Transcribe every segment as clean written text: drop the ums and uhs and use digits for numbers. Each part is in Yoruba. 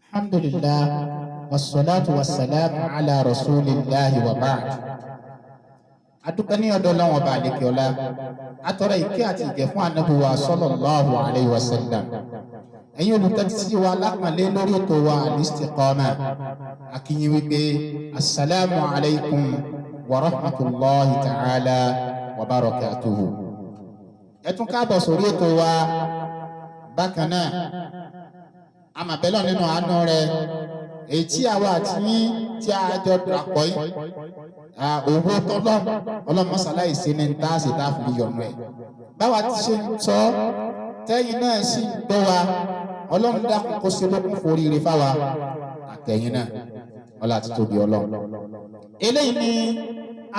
Alhamdulillah, wassalatu wassalamu ala rasulillahi wa ba'd. Adúpẹ́ ní ọ̀dọ̀ Ọlọ́run ọba àlekè ọlá. Atọ́rọ ìkẹ́ àti ìgẹ̀ fún Ànábì wa sallallahu alayhi wa sallam. Ẹ̀yin olùtẹ́tí sí wa lápọ̀nlé lórí ètò wa Al-Istiqama. A kí yín wípé assalamu alaykum wa rahmatulahi ta'ala wa barakatuhu. Ẹ tún káàbọ̀ sórí ètò wa bákan náà. Àmàbẹ́lọ̀ nínú àánú rẹ̀ èyí tí àwa àti yín tí a jọ dàpọ̀ yìí, owó tọ́lọ́ ọlọ́run mọ́sálá ìṣe ní tá a sì tá a fi yọ̀nù ẹ̀. Báwa ti ṣe ń sọ tẹ́yìn náà sì ń gbọ́ wa, Ọlọ́run dákun kó ṣe lókun foríire fáwa àtẹ̀yìn náà, ọlá àti tóbi Ọlọ́run. Eléyìí ni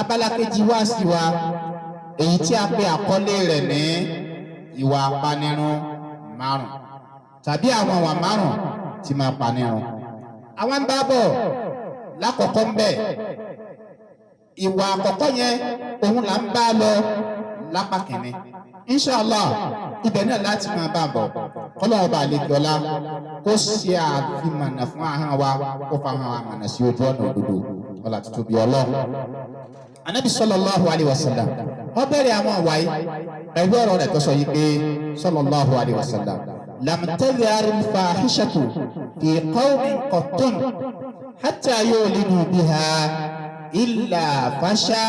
abala kejì wá sí wa, èyí tí a pe àkọlé rẹ̀ ní ìwà apanirun márùn tàbí àwọn ìwà márùn tí máa panirun. Àwọn ń bá bọ̀ lákọ̀ọ́kọ́ ń bẹ̀. Ìwà àkọ́kọ́ yẹn òun là ń bá lọ lápá kìíní. Inshallah, ibẹ̀ náà láti máa bá bọ̀. Kọ́lọ́wọ́ bá àlejò ọlá kó ṣe àfimọ̀nà fún ahọ́n wa, kó fa ahọ́n wa mọ̀nà sí ojú ọ̀nà òdodo, ọlá títóbi Ọlọ́run. Anabi sallallahu alayhi wa sallam ó bẹ̀rẹ̀ àwọn àwáyé pẹ̀lú ọ̀rọ̀ rẹ̀ tó sọ yìí pé sallallahu alayhi wa sallam lam tadhhar al-fahishatu fi qawmin qattun hatta yu'linu biha illa fasha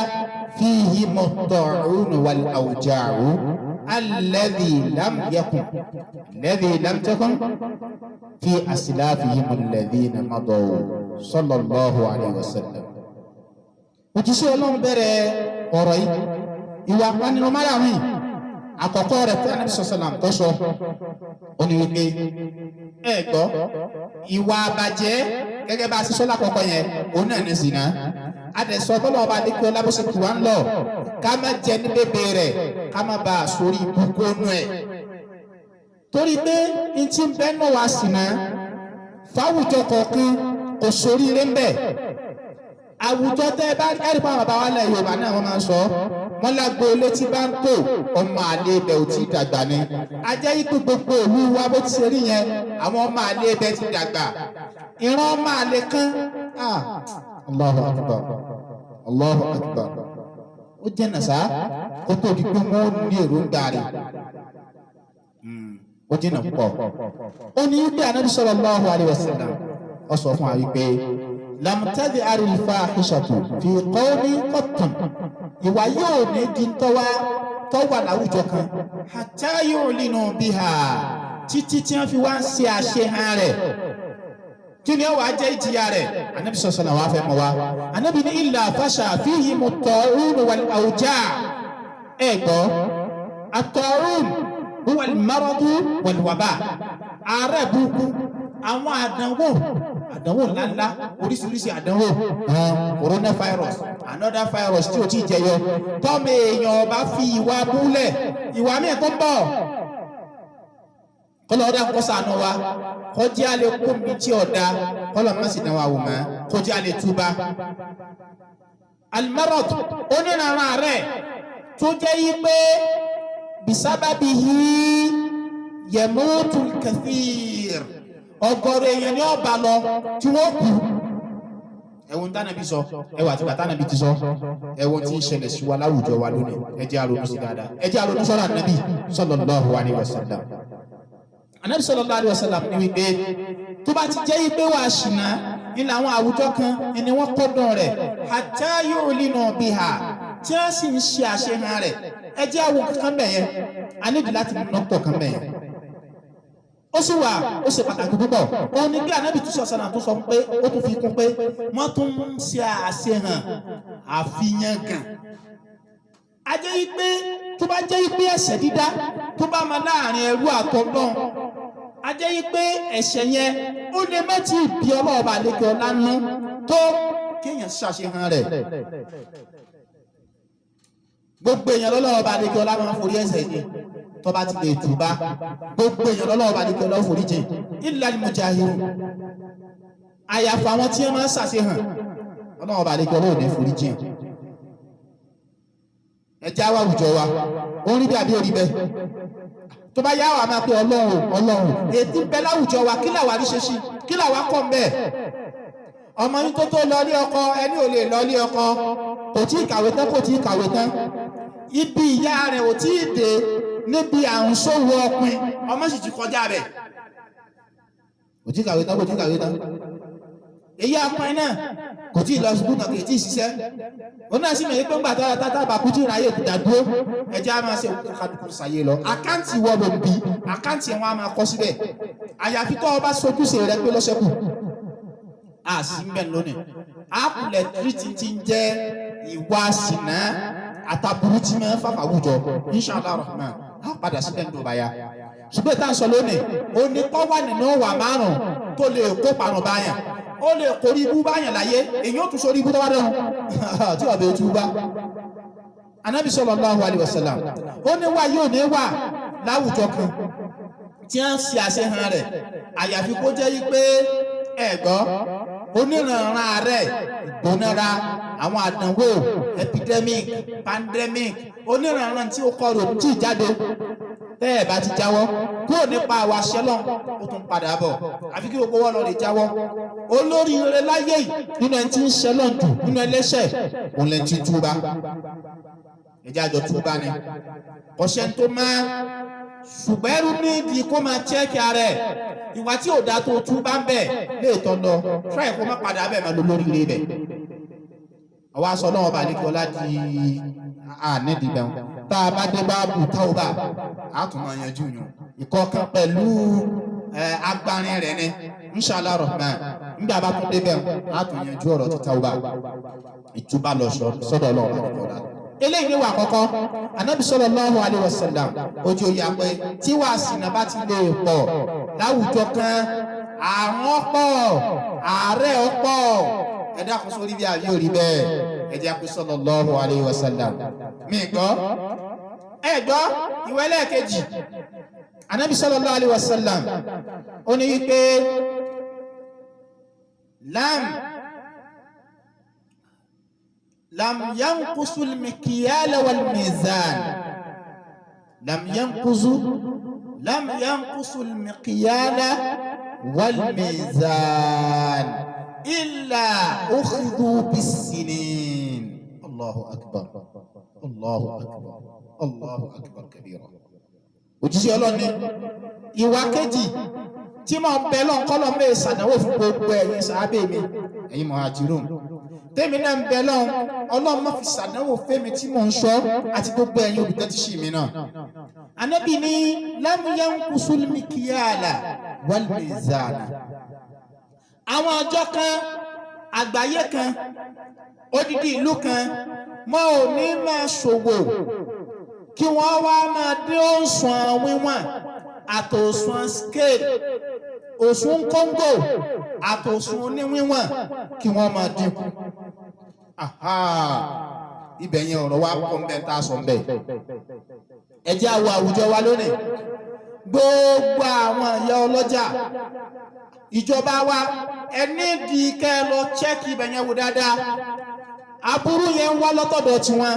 fihim at-ta'un wal-awja'u alladhi lam yakun alladhi lam takun fi aslafihim alladhina madaw sallallahu alayhi wa sallam. Òjíṣẹ́ Ọlọ́run bẹ̀rẹ̀ ọ̀rọ̀ yìí, ìwà apanirun márààrún yìí, àkọ́kọ́ rẹ̀ tí Ànábì sọ̀sọ̀làm tó sọ ó ní wípé ẹ gbọ́, ìwà àbàjẹ́ gẹ́gẹ́ bá a ṣe sọ lákọ̀ọ́kọ́ yẹn, òun náà ní zina. Adẹ̀sọ tọ́lọ̀ ọba adékè ọlábọ́sẹ̀ kì wá ń lọ ká má jẹ ní bèbè rẹ̀, ká má ba a sórí ibùkún nù ẹ̀, torí pé n ti bẹ́ẹ̀ náà wá sí náà fáwùjọ kọ̀ọ̀kan kò sórí ire ń bẹ̀. Àwùjọ tẹ ẹ bá ẹrí pa bàbá wa lẹ Yorùbá náà, wọn máa ń sọ wọn lágbo létí bá ń tò, ọmọ àlè ibẹ̀ ò tí ì dàgbà ni. Ajẹ́ yí pé gbogbo òlu wa bó ti ṣe rí yẹn, àwọn ọmọ àlè ibẹ̀ ti dàgbà, ìran ọmọ àlè kan. Allahu akbar, Allahu akbar. Ó jẹ́ nàṣà kó tó di pé wọ́n ní èròǹgbà rẹ̀, ó jìnnà púpọ̀. Ó ní wípé Ànábì sallallahu alaihi wasallam ó sọ fún wa wípé lam tadhhar al-fahishatu fi qawmin qattun, ìwà yóò ní di tọ́wá tọ́wà láwùjọ kan, hatta yu'linu biha, títí tí wọ́n fi wá ń ṣe àṣehàn rẹ̀. Kí ni ó wàá jẹ́ ìjìyà rẹ̀? Ànábì sọ̀sọ̀ wàá fẹ́ mọ̀ wá. Ànábì ní illa fasha fihimu at-ta'un wal-awja'. Ẹ̀ gbọ́, at-ta'un huwa al-maradu wal-waba, àárẹ̀ burúkú, àwọn àdánwò, àdánwò ńláńlá, oríṣiríṣi àdánwò, coronavirus, another virus tí o ti jẹyọ. Tọ́mọ èèyàn ọba fi ìwà búlẹ̀, ìwà míì tó ń bọ̀, kọlọ́ ọ̀dà kó ṣàánú wa, kọjá lè kó mi tí ọ̀dà, kọlọ́ má sì dán wa wò mọ́, kọjá lè túbà. Al-marad, onírànràn rẹ̀ tó jẹ́ yí pé bisababihi yamutul kathir, ọ̀gọ̀rọ̀ èèyàn ni ọba lọ tí wọ́n kú. Ẹ̀wọ̀n tánàbí sọ, ẹwà àti bàtánàbí ti sọ, ẹ̀wọ̀n tí ń ṣẹlẹ̀ sí wa láwùjọ wa lónìí. Ẹ jẹ́ àrònú sí dáadáa, ẹ jẹ́ àrònú sọ́rọ̀ Ànábì sallallahu alaihi wasallam. Ànábì sallallahu alaihi wasallam ní wípé tó bá ti jẹ́ wípé wàá ṣìnà ní àwọn àwùjọ kan ni wọ́n kọ́dùn rẹ̀, hatta yu'linu biha, tí wọ́n sì ń ṣe àṣehàn rẹ̀. Ẹ jẹ́ àwọn kankan bẹ̀ yẹn, a nídìí láti mú nọ́tọ̀ kan bẹ̀ yẹn, ó sì wà, ó ṣe pàtàkì púpọ̀. Òun ni bí Ànábì tún sọ sọ́nà tó sọ pé ó tún fi kún pé wọ́n tún ń ṣe àṣehàn àfihàn gàn. A jẹ́ wípé tó bá jẹ́ wípé ẹ̀ṣẹ̀ dídá tó bá máa láàrin ẹrú àtọlọ́run, a jẹ́ wípé ẹ̀ṣẹ̀ yẹn ó lè má tí ì bí ọlọ́ọ̀bà lékè ọlá nú tó kéèyàn ṣàṣehàn rẹ̀. Gbogbo èèyàn lọ́lọ́ọ̀bà lékè ọlá máa ń forí ẹ̀ṣẹ̀ jìn tó bá ti lè túbá. Gbogbo èèyàn lọ́lọ́ọ̀bà lékè ọlá forí jìn, illal mujahirun, àyàfà àwọn tí wọ́n máa ń ṣàṣehàn, ọlọ́ọ̀bà lékè ọlá ò ní forí jìn. Ẹjẹ́ àwọn àwùjọ wa, ó ń rí bí àbí orí bẹ́ẹ̀? Tó bá yá wa máa pe Ọlọ́run, Ọlọ́run ètí ń bẹ láwùjọ wa, kí làwa rí ṣe sí? Kí Kí làwa kọ́ ń bẹ́ẹ̀? Ọmọ yín tó tó lọ ilé ọkọ, ẹni ò lè lọ ilé ọkọ, kò tí ì kàwé tán, kò tí ì kàwé tán, ibi ìyá rẹ̀ ò tí ì dé níbi à ń ṣòwò ọpin, ọmọ sì ti kọjá rẹ̀. Kò tí ì kàwé tán, kò tí ì kàwé tán. Èyí ọpin náà kò tí ì lọ sùkúl náà, kò tí ì ṣiṣẹ́. Òun náà sì mọ̀ pé ńgbà tá tá bá kú tí ìráyè dàdúró, ẹjẹ́ á máa ṣe kálukú ṣàyè lọ. Àkáǹtì wọ ló ń bi, àkáǹtì wọn á máa kọ síbẹ̀. Àyàfi tó o bá sojúṣe rẹ pé lọ́sẹ̀kù a sì ń bẹ̀ lónìí. Àpùlẹ̀ tírìtì ti ń jẹ́ ìwà sìnà àtàbùrú tí máa ń fàfà wùjọ, inshallah rahman, á padà síbẹ̀ ní ọba ya. Ṣùgbọ́n ìta ń sọ lónìí, oníkọ́ wà nínú wà márùn-ún tó lè kó parun báyàn, ó lè kórí ibú báyàn láyé, èyí ó tún sórí ibú tó bá dẹ̀hùn tí ọ̀bẹ tú bá. Anabi sallallahu alaihi wasallam ó ní wà yóò ní wà láwùjọ kan tí wọ́n ṣe àṣehàn rẹ̀, àyàfi kó jẹ́ yí pé ẹ̀gbọ́ oníranran ààrẹ, ìgbónára, àwọn àdánwò, epidemic, pandemic, oníranran tí ó kọ rò tí ì jáde. Tẹ́ ẹ̀ bá ti jáwọ́ kúrò nípa àwa ṣẹlọ́n, ó tún padà bọ̀. Àfi kí gbogbo wọn lọ lè jáwọ́. Olórí rere láyé yìí nínú ẹni tí ń ṣẹlọ́n jù nínú ẹlẹ́ṣẹ̀, òun lẹ́ni tí ń túbá. Ẹjẹ́ àjọ túbá ni ọ̀ṣẹ́ tó máa ṣùgbọ́n ẹrú nídìí kó máa chẹ́kì ara ẹ̀. Ìwà tí ò dáa tó tú bá ń bẹ̀ lè tọ́ lọ, try kó má padà bẹ̀, máa lọ lórí ilé bẹ̀. Àwa aṣọ náà ọba àlekí ọlá di ànídìí bẹ̀rù. Tá a bá dé bá bù táwọn bá a tún máa yanjú yàn ìkọ̀ọ̀kan pẹ̀lú agbarin rẹ̀ ni, inshallah rahman. Nígbà bá tún débẹ̀, a tún yanjú ọ̀rọ̀ tí táwọn bá ìtúbà lọ sọ́dọ̀ Ọlọ́run àlekí ọlá. Eléyìí ni wà àkọ́kọ́. Anabi sallallahu alaihi wasallam ojú oyè àpẹ tí wàá sìnà bá ti lè pọ̀ láwùjọ kan, àrùn ọ̀pọ̀, àárẹ̀ ọ̀pọ̀. Ẹ dákun, sórí bí àbí òrí bẹ́ẹ̀? Ẹ jẹ́ kó sallallahu alaihi wasallam mi gbọ́. Ẹ gbọ́ ìwé ẹlẹ́ẹ̀kejì. Anabi sallallahu alaihi wasallam ó ní wípé lam yanqusu al-mikyala wal-mizan, lam yanqusu al-mikyala wal-mizan illa ukhidhu bis-sinin. Allahu akbar, Allahu akbar, Allahu akbar kabira. Òjíṣẹ́ Ọlọ́run ní ìwà kejì tí mo bẹ lọ́n kọ́lọ́ mẹ́ ṣàdánwò fún gbogbo ẹ̀yin sàábẹ̀ mi, ẹ̀yin muhajirun, tèmi náà ń bẹ lọ́n, Ọlọ́run má fi ṣàdánwò fẹ́mi tí mò ń sọ àti gbogbo ẹ̀yin olùtẹ́tíṣì mi náà. Ànábì ní lam yanqusul mikyala wal mizana. Àwọn ọjọ́ kan, àgbáyé kan, odidi ìlú kan, wọn ò ní máa ṣòwò kí wọ́n wá máa dín òṣùwọ̀n wíwọ̀n àtòṣùwọ̀n scale, òṣùwọ̀n kóńgò àtòṣùwọ̀n oníwíwọ̀n, kí wọ́n máa dínkù. Ibẹ̀ yẹn ọ̀rọ̀ wa kọ́ ń bẹ́ tá a sọ ń bẹ̀. Ẹ jẹ́ àwọ̀ àwùjọ wa lónìí, gbogbo àwọn ìyá ọlọ́jà, ìjọba wa, ẹ nídìí kẹ́ ẹ lọ check ibẹ̀ yẹn wò dáadáa. Aburú yẹn ń wá lọ́tọ̀dọ̀ tiwọn,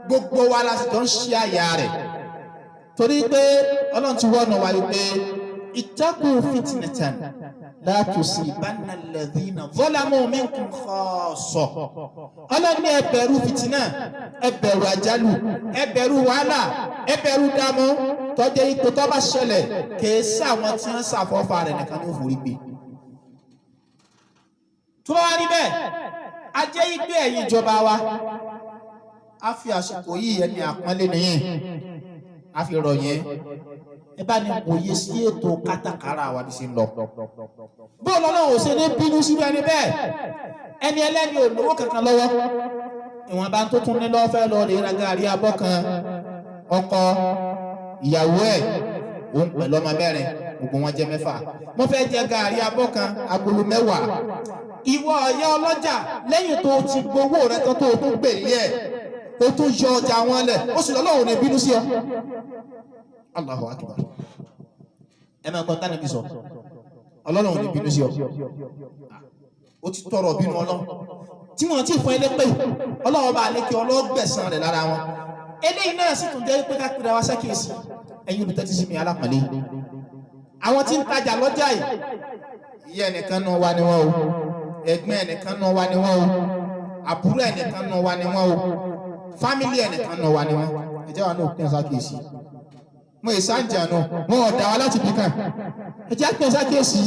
gbogbo wa la sì jọ ń ṣe àyà rẹ̀, torí pé Ọlọ́run ti wọ́nà wa wípé ittaqu fitnatan la tusibanna alladhina zalamu minkum khassa. Ọlọ́run ní ẹ bẹ̀rù fìtínà, ẹ bẹ̀rù àjálù, ẹ bẹ̀rù wàhálà, ẹ bẹ̀rù dààmú tọ́jú ipò tó bá ṣẹlẹ̀, kìí sáwọn tí wọ́n ṣàfọ́fà rẹ̀ nìkan ní òfòrí gbé. Tó bá wá rí bẹ́ẹ̀, a jẹ́ ìgbé ẹ̀yin ìjọba wa, a fi àsìkò yìí, ẹni àpọ́nlé nìyẹn, a fi rọ̀ yẹn, ẹ bá ní wòye sí ètò kátàkárà wa bí ṣe ń lọ. Bó lọ́nà ò ṣe ní bínú síbi ẹni bẹ́ẹ̀, ẹni ẹlẹ́ni ò lówó kankan lọ́wọ́, ìwọ̀nba tó tún ní lọ́wọ́ fẹ́ lọ rèé ra gàrí abọ́ kan, ọkọ ìyàwó ẹ̀, òun pẹ̀lú ọmọ mẹ́rin, gbogbo wọn jẹ́ mẹ́fà, wọ́n fẹ́ jẹ gàrí abọ́ kan, agolo 10. Ìwọ ọ̀yá ọlọ́jà, lẹ́yìn tó ti gbowó rẹ tán, tó o tún gbèlé ẹ̀, o tún yọ ọjà wọn lẹ̀, ó sì lọ́lọ́run ní bínú sí ọ. Allahu akbar. Ẹ máa gbọ́ tánàbí sọ, Ọlọ́run ò ní bínú sí ọ. Ó ti tọrọ bínú Ọlọ́run tí wọ́n ti fún ẹlẹ́pẹ́, Ọlọ́run bá lékè ọlọ́gbẹ̀sán rẹ̀ lára wọn. Eléyìí náà sì tún jẹ́ pé ká pèrè wá sákèsí. Ẹ̀yin olùtẹ́tí sí mi alápọ̀nlé, Àwọn tí ń tajà lọ́jà yìí, ìyá ẹnìkan náà wà ní wọn o, ẹ̀gbọ́n ẹnìkan náà wà ní wọn o, àbúrò ẹnìkan náà wà ní wọn o, family ẹnìkan náà wà ní wọn. Ẹ jẹ́ wa náà pín ọ̀sá kìí sí. Mo ì sáǹjà náà, wọn ò dá wa láti bí kan. Ẹ jẹ́ pín ọ̀sá kìí sí.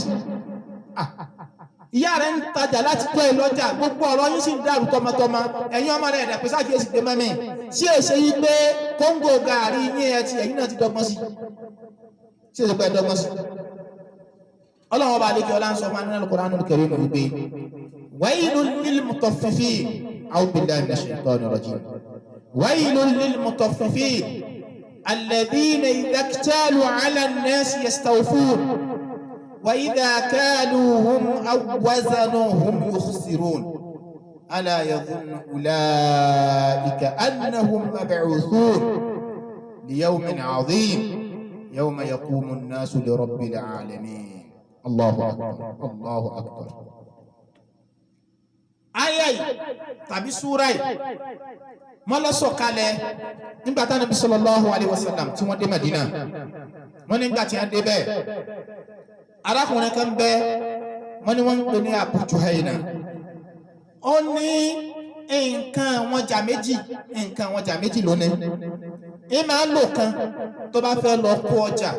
Ìyá rẹ̀ ń tajà láti tọ́ ẹ lọ́jà, gbogbo ọ̀rọ̀ yín sì ń dàrú tọmọtọmọ. Ẹ̀yin ọmọ rẹ̀ ẹ̀dà pín sáà kìí sí pé mọ́mí. Sí èsè yìí pé kóńgò gàárì yín ẹ ti ẹ̀yin náà ti dọ́gbọ́n sí. Sí èsè pé ẹ dọ́gbọ́n sí. Ọlọ́run ọba àlejò ọlá ń sọ fún anínú Al-Qur'anul Karim wípé wailul lil mutaffifin. A'udhu billahi minash shaitani rajim. Wailul lil mutaffifin alladhina idha iktalu 'ala an-nasi yastawfun wa idha kaluhum aw wazanuhum yukhsirun ala yadhunnu ulaika annahum mab'uthun liyawmin 'adhim yawma yaqumu an-nasu li rabbil 'alamin. Allahu akbar, Allahu akbar. Aya yìí tàbí súra yìí wọ́n lọ sọ̀kalẹ̀ nígbà tá Ànábì sallallahu alaihi wasallam tí wọ́n dé Madina. Wọ́n nígbà tí wọ́n dé bẹ́ẹ̀, arákùnrin kan bẹ, wọ́n ní wọ́n ń pè ní Abu Juhayna. Ó ní nǹkan wọn jà méjì, nǹkan wọn jà méjì lónìí. Ẹ máa ń lò kan tó bá fẹ́ lọ kó ọjà,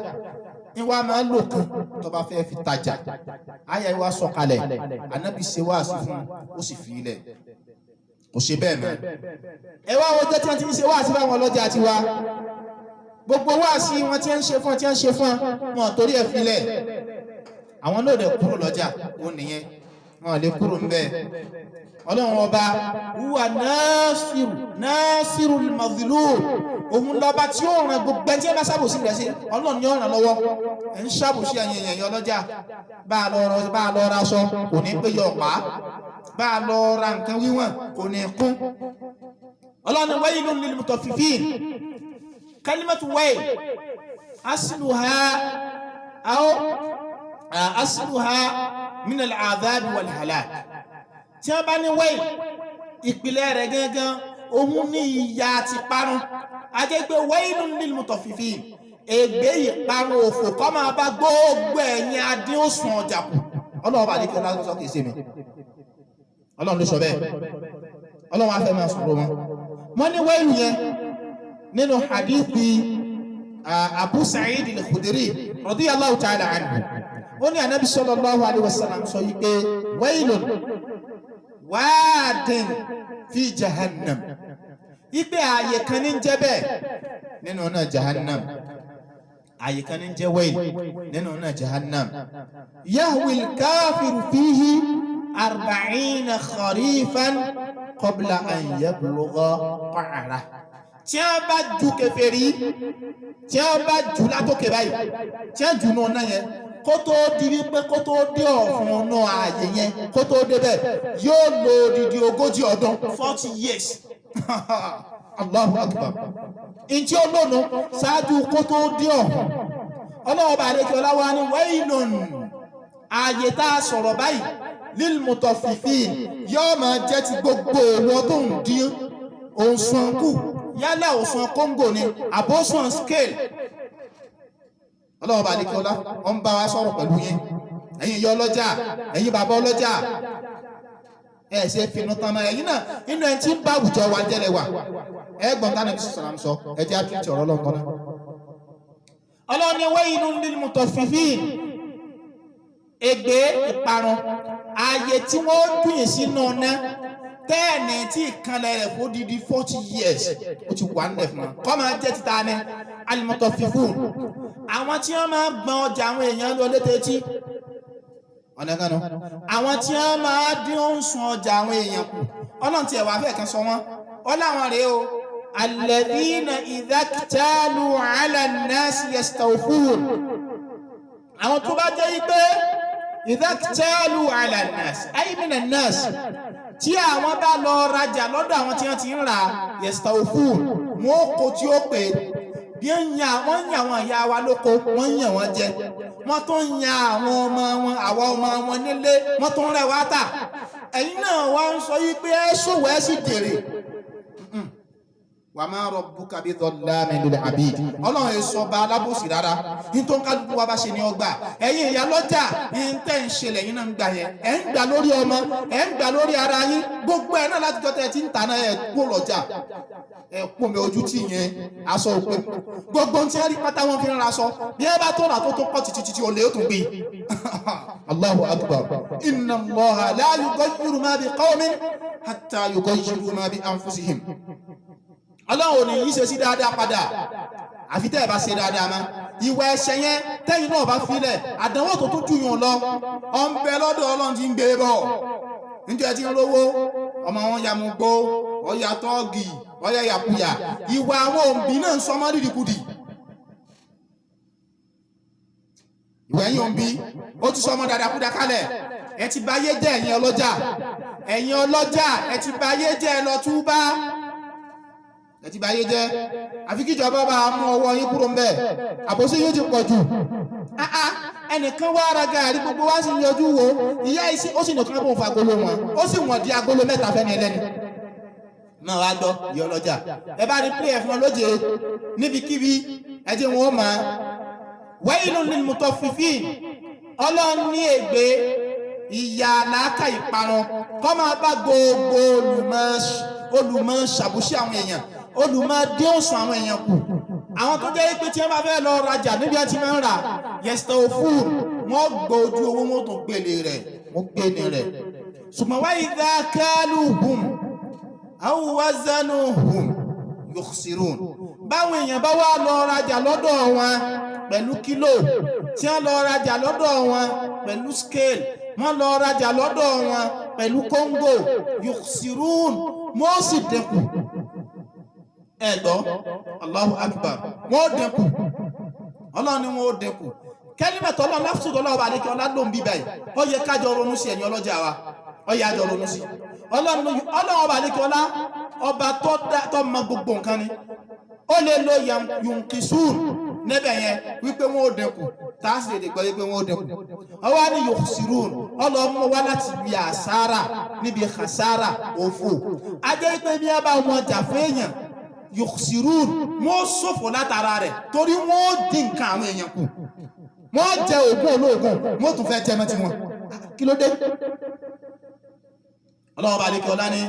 ìwà máa ń lò kan tó bá fẹ́ fi tajà. Àyà ìwà sọ̀kalẹ̀, Ànábì ṣe wáàsí fún un, ó sì fi ilẹ̀, kò ṣe bẹ́ẹ̀ mọ́. Ẹ wá wo ọjọ́ tí wọ́n ti ń ṣe wáàsí fáwọn ọlọ́jà tiwa, gbogbo wáàsí wọn tí ń ṣe fún tí ń ṣe fún wọn torí ẹ̀ filẹ̀. Àwọn náà dẹ̀ kúrò lọ́jà, ó nìyẹn, wọn lè kúrò ń bẹ́ẹ̀. Ọlọ́run ọba wúwa nasiru nasiru mazlum, òun lọ́ba tí ó ràn gbogbo ẹni tí ẹ bá ṣàbòsí rẹ̀ sí, Ọlọ́run ni ó ràn lọ́wọ́. Ẹ̀ ń ṣàbòsí ẹ̀yin èèyàn ọlọ́jà, bá a lọ ra aṣọ kò ní pé yọ ọ̀pá, bá a lọ ra nǹkan wíwọ̀n kò ní kún. Ọlọ́run wailun lil mutaffifin. Kalimatu wail asluha aw asluha min al-adhab wal halak. Tí wọ́n bá ní wáyé, ìpìlẹ̀ rẹ̀ gangan òun ní ìyà àti parun. Ajẹ́ pé wailun lil mutaffifin, ègbé ìparun òfò kọ́ máa bá gbogbo ẹ̀yin adín òsùn ọjà kù. Ọlọ́run bá dékẹ́ lásán sọ kìí ṣe mi, Ọlọ́run ló sọ bẹ́ẹ̀. Ọlọ́run á fẹ́ máa sọ̀rọ̀ wọn. Wọ́n ní wáyé yẹn nínú hadithi Abu Sa'id al-Khudri radiyallahu ta'ala anhu, ó ní Ànábì sallallahu alaihi wasallam sọ yìí pé wailun wáàdìn fi jahannam, ipe ààyè kan ní jẹ́ bẹ́ẹ̀ nínú náà jahannam, ààyè kan ní jẹ́ wẹ́ẹ̀lì nínú náà jahannam. Yahwil káfíru fihi arba'ina kharifan qabla an yablugha qa'ra. Tí a bá ju kèfèrí, tí a bá ju látòkè báyìí, tí a jù náà náà yẹn, kó tó di wípé kó tó dé ọ̀fun náà ààyè yẹn, kó tó débẹ̀ yóò lo odidi 40 ọdún, 40 years. Allahu akbar. Ntí ó lónu ṣáájú kó tó dé ọ̀hún. Ọlọ́wọ́ bá lè kí ọláwá ní wailun, ààyè tá a sọ̀rọ̀ báyìí lil mutaffifin yóò máa jẹ́ ti gbogbo owó tó ń dín òǹsàn kù, yálà òǹsàn kóńgò ni àbóṣàn scale. Ọlọ́wọ́ bá lè kí ọlá ọ ń bá wa sọ̀rọ̀ pẹ̀lú yín, ẹ̀yin ìyá ọlọ́jà, ẹ̀yin bàbá ọlọ́jà, ẹ̀ ṣe finú tán náà, ẹ̀yin náà inú ẹ̀ tí ń bá àwùjọ wa jẹ́lẹ̀ wà. Ẹ gbọ́n tánà bí sọ̀rọ̀ sọ, ẹ jẹ́ àtúntì ọ̀rọ̀ lọ́nkọ́ náà. Ọlọ́run ní wailun lil mutaffifin, ègbé ìparun, ààyè tí wọ́n dùn yín sínú náà tẹ́ẹ̀nì tí ìkànnì rẹ̀ fún odidi 40 years ó ti wà nílẹ̀ fún wọn. Kọ́ máa jẹ́ títa ni al-mutaffifun, àwọn tí wọ́n máa gbọ́n ọjà àwọn èèyàn lọ létí ọ̀nà kan nù, àwọn tí wọ́n máa dín òǹsùn ọjà àwọn èèyàn kù. Ọlọ́run ti ẹ̀wà fẹ́ẹ̀ kan sọ wọ́n, ọ láwọn rèé o, alladhina idha iktalu ala an-nasi yastawfun. Àwọn tó bá jẹ́ pé idha iktalu ala an-nas ay min an-nas, tí àwọn bá lọ rajà lọ́dọ̀ àwọn tí wọ́n ti ń rà, yastawfun, wọn kò tí ó pè bí wọ́n yan àwọn ìyá wa lóko, wọ́n yàn wọ́n jẹ, wọ́n tún yan àwọn ọmọ wọn, àwọn ọmọ wọn nílé, wọ́n tún rẹ̀ wá tà. Ẹ̀yin náà wá ń sọ yí pé ẹ ṣòwò ẹ sì jèrè. Wa ma rabbuka bidhallamin lil abid. Ọlọ́run èso ọba alábòsí rárá. Nítorí kálukú wa bá ṣe ní ọgbà. Ẹ̀yin ìyá lọ́jà, ní tẹ́ ń ṣe lẹ́yìn náà ń gbà yẹn. Ẹ̀ ń gbà lórí ọmọ, ẹ̀ ń gbà lórí ara yín. Gbogbo ẹ̀ náà láti jọ tẹ́ ẹ ti ń tà náà ẹ̀ kó lọ́jà. Ẹ̀ kó mi ojú tì yẹn, aṣọ òpè. Gbogbo ohun tí wọ́n rí pátá wọn fi ń ra aṣọ. Bí ẹ bá tó rà tó tó pọ̀ títí títí olè ó tún gbé. Allahu akbar. Inna Allaha la yughayyiru ma bi qawmin hatta yughayyiru ma bi anfusihim. Ọlọ́run ò ní yí ṣe sí dáadáa padà àfi tẹ́ ẹ bá ṣe dáadáa mọ́. Ìwà ẹ̀ṣẹ̀ yẹn tẹ́yìn náà bá filẹ̀, àdánwò tó tún jù yàn lọ ọ̀ ń bẹ lọ́dọ̀ Ọlọ́run tí ń gbé bọ̀. Níjọ́ ẹ ti ń rówó ọmọ wọn ya mú gbó, ọya tọ́ọ̀gì, ọya yàkuyà. Ìwà àwọn òǹbí náà ń sọ ọmọ dídìkudì. Ìwà ẹ̀yìn òǹbí ó ti sọ ọmọ dàdàkúdà kalẹ̀. Ẹ ti bà ayé jẹ́ ẹ̀yin ọlọ́jà, ẹ̀yin ọlọ́jà ẹ ti bà ayé jẹ́, ẹ lọ túbá. Ẹ ti bà ayé jẹ́, àfi kíjọba bá mú ọwọ́ yín kúrò ń bẹ̀. Àbòsí yóò ti pọ̀ jù. Ẹnìkan wá ara gàrí gbogbo wá sì ń yọjú wo ìyá yìí, ó sì nìkan bóun fa agolo wọn, ó sì wọ̀n di agolo mẹ́ta fẹ́ni ẹlẹ́ni. Náà wá gbọ́ ìyá ọlọ́jà, ẹ bá ní pé ẹ̀fọn lóje níbikíbi ẹ jẹ́ wọn ó máa. Wailun lil mutaffifin. Ọlọ́run ní ègbé ìyà làákà ìparun kọ́ máa bá gbogbo olùmọ̀ ṣàbùṣe àwọn èèyàn, olùmọ̀ dé òsùn àwọn èèyàn kù. Àwọn tó jẹ́ pé tí wọ́n bá fẹ́ lọ rajà níbi àti máa ń rà yẹsẹ̀ òfúr, wọ́n gbọ́ ojú owó wọn tó gbélé rẹ̀, wọ́n gbélé rẹ̀. Ṣùgbọ́n wa idha kaluhum aw wazanuhum yukhsirun. Báwọn èèyàn bá wá lọ rajà lọ́dọ̀ wọn pẹ̀lú kílò, tí wọ́n lọ rajà lọ́dọ̀ wọn pẹ̀lú scale, wọ́n lọ rajà lọ́dọ̀ wọn pẹ̀lú kóńgò, yukhsirun, wọ́n sì dínkù. Ẹ gbọ́, Allahu akbar, wọ́n dínkù. Ọlọ́run ni wọ́n dínkù. Kẹ́límẹ̀tọ́ ọlọ́run láfùsùn ọlọ́run bá lékè ọlá ló ń bí báyìí. Ó yẹ kájọ ronú sí ẹ̀yin ọlọ́jà wa, ó yẹ àjọ ronú sí. Ọlọ́run bá lékè ọlá, ọba tó mọ gbogbo nǹkan ni. Ó lè lo yunkisun níbẹ̀ yẹn wípé wọ́n ó dínkù, tá a sì lè gbọ́ wípé wọ́n ó dínkù. Ọwọ́ ni yukhsirun, ọlọ́mọ wá láti bí àsára níbi khasara òfò. Ajẹ́ pé bí wọ́n bá wọn jà fún èèyàn, yukhsirun, wọ́n ṣòfò látara rẹ̀ torí wọ́n dín nǹkan àwọn èèyàn kù. Wọ́n jẹ ògùn olóògùn, wọ́n tún fẹ́ jẹ mọ́ tiwọn. Kí ló dé? Ọlọ́wọ́ bá lékè ọlá ní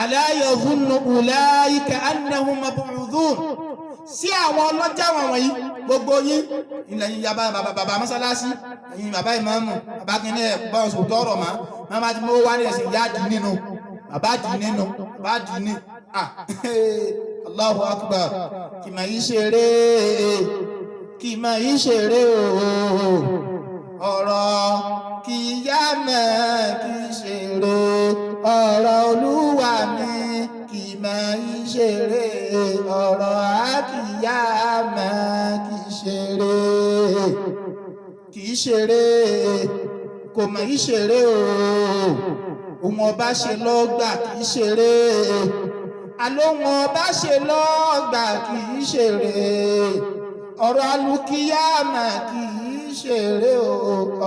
ala yazunnu ulaika annahum mab'udhun. Sí àwọn ọlọ́jà wọn wọ̀nyí gbogbo yín ilẹ̀ yín yaba bàbá mọ́sálásí, ẹ̀yin bàbá ìmáàmù, bàbá kìíní ẹ̀ bá oṣù tọrọ mọ́, màmá ti mọ́ wá ní ẹ̀sìn yá dì nínú, bàbá dì nínú, bàbá dì ní. Allahu akbar. Kì máa yí ṣeré, kì máa yí ṣeré ooo. Ọ̀rọ̀ kì í yá mẹ́ kì í ṣeré, ọ̀rọ̀ Olúwa mi kì máa yí ṣeré, ọ̀rọ̀ àkìyá mẹ́ kì í ṣeré, kì í ṣeré, kò máa yí ṣeré ooo. Òun ọba ṣe lọ́gbà kì í ṣeré, àlóhun ọba ṣe lọ́gbà kì í ṣeré, ọ̀rọ̀ alùkìyàmà kì í ṣeré o,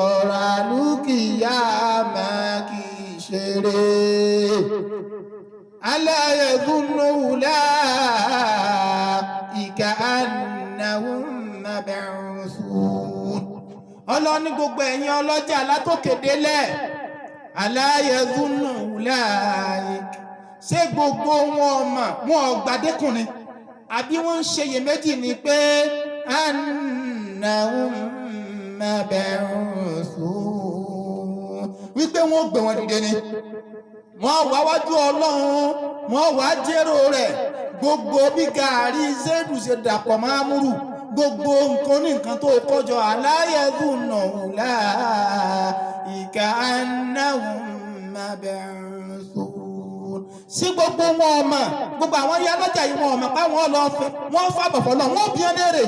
ọ̀rọ̀ alùkìyàmà kì í ṣeré. Ala yadhunnu ulaika annahum mab'uthun. Ọlọ́run ní gbogbo ẹ̀yin ọlọ́jà látòkè délẹ̀, ala yadhunnu ulaika, ṣé gbogbo wọn ọmọ wọn ọgbàdékùnrin àbí wọ́n ń ṣe iyèméjì ni pé annahum mab'uthun, wípé wọ́n gbé wọn dìde ni, wọ́n wá wájú Ọlọ́run, wọ́n wá jérò rẹ̀. Gbogbo bí gàárì zéèdù ṣe dàpọ̀ máàmúrù, gbogbo nǹkan ní nǹkan tó kọjọ, ala yadhunnu ulaika annahum mab'uthun. Sí gbogbo wọn ọmọ, gbogbo àwọn yá lọ́jà yìí wọn ọmọ páwọn ọlọ́fẹ́ wọ́n fàbọ̀fọ̀ lọ, wọ́n bí ọ́n léèrè.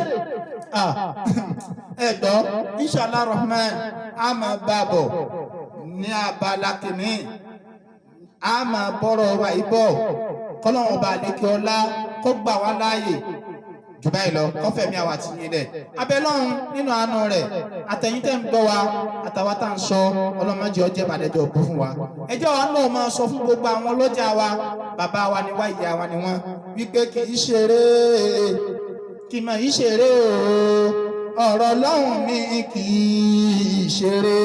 Ẹ gbọ́, inshallah rahman, a máa bá a bọ̀ ní abala kìíní, a máa bọ́rọ̀ wa yìí bọ̀, kọ́lọ́wọ́n ọba àdékè ọlá kó gbà wá láàyè Jù báyìí lọ, kọfẹ̀mí àwa ti yín lẹ̀ abẹ́lọ́run nínú àánú rẹ̀. Àtẹ̀yìn tẹ́ ń gbọ́ wa, àtàwa tá à ń sọ, ọlọ́mọdé ọjẹ́ ìbàdẹ́jọ́ òkú fún wa. Ẹjọ́ wa náà máa sọ fún gbogbo àwọn ọlọ́jà wa, bàbá wa ni wá, ìyá wa ni wọ́n, wípé kì í ṣeré, kì í mọ̀ í ṣeré o. Ọ̀rọ̀ Ọlọ́run mi kì í ṣeré.